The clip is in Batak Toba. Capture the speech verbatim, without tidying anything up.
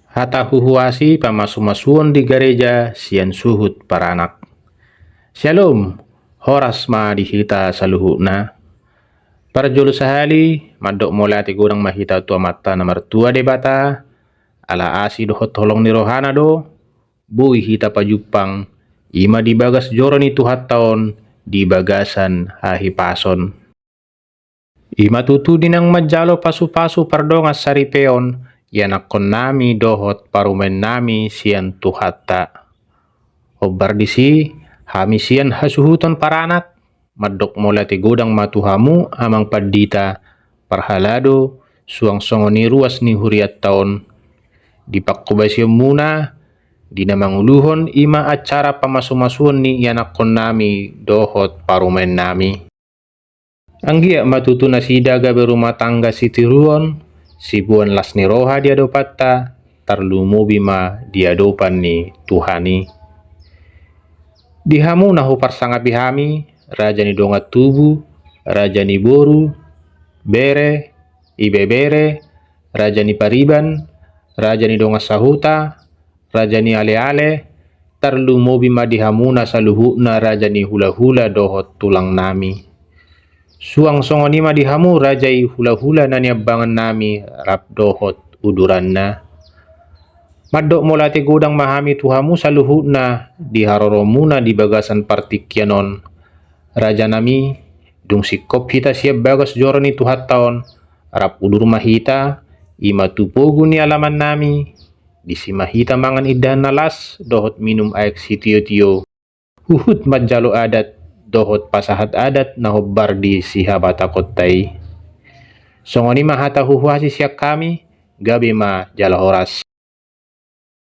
Hata huhuasi pamasumasuon di gareja sian suhut paranak. Syalom, horas ma di hita saluhutna. Parjolo sahali, mandok mauliate godang ma hita tu Amanta na martua Debata, ala asi dohot holong ni rohana do, boi hita pajumpang, i ma di bagas joro ni Tuhanta on, di bagasan hahipason. I ma tutu di naung manjalo pasupasu pardongan saripeon, ianakkonnami dohot parumaennami sian Tuhanta. Hombar disi, hami sian hasuhuton paranak, mandok mauliate godang ma tu hamu amang pandita, parhalado, suang songon i ruas ni hurianta on. Di panghobasionmuna, di na manguluhon i ma acara pamasumasuon ni ianakkonnami dohot parumaennami. Anggiat ma tutu nasida gabe rumah tangga sitiruon, siboan las ni roha di adopanta, tarlumobi ma di adopan ni Tuhan i. Di hamu na huparsangapi hami, raja ni dongan tubu, raja ni boru, bere, ibebere, raja ni pariban, raja ni dongan sahuta, raja ni aleale, tarlumobi ma di hamuna saluhutna raja ni hulahula dohot tulangnami. Suang songon i ma di hamu raja i hulahula na niambangan nami rap dohot uduranna. Mandok mauliate godang ma hami tu hamu saluhutna di haroromuna di bagasan partingkian on. Rajanami, dung singkop hita sian bagas joro ni Tuhanta on, rap udur ma hita, i ma tu pogu ni alamannami, disi ma hita mangan indahan na las dohot minum aek sitiotio. Huhut manjalo adat dohot pasahat adat na hombar di sihabatahonta i. Songon i ma hata huhuasi sian hami, gabe ma jala horas.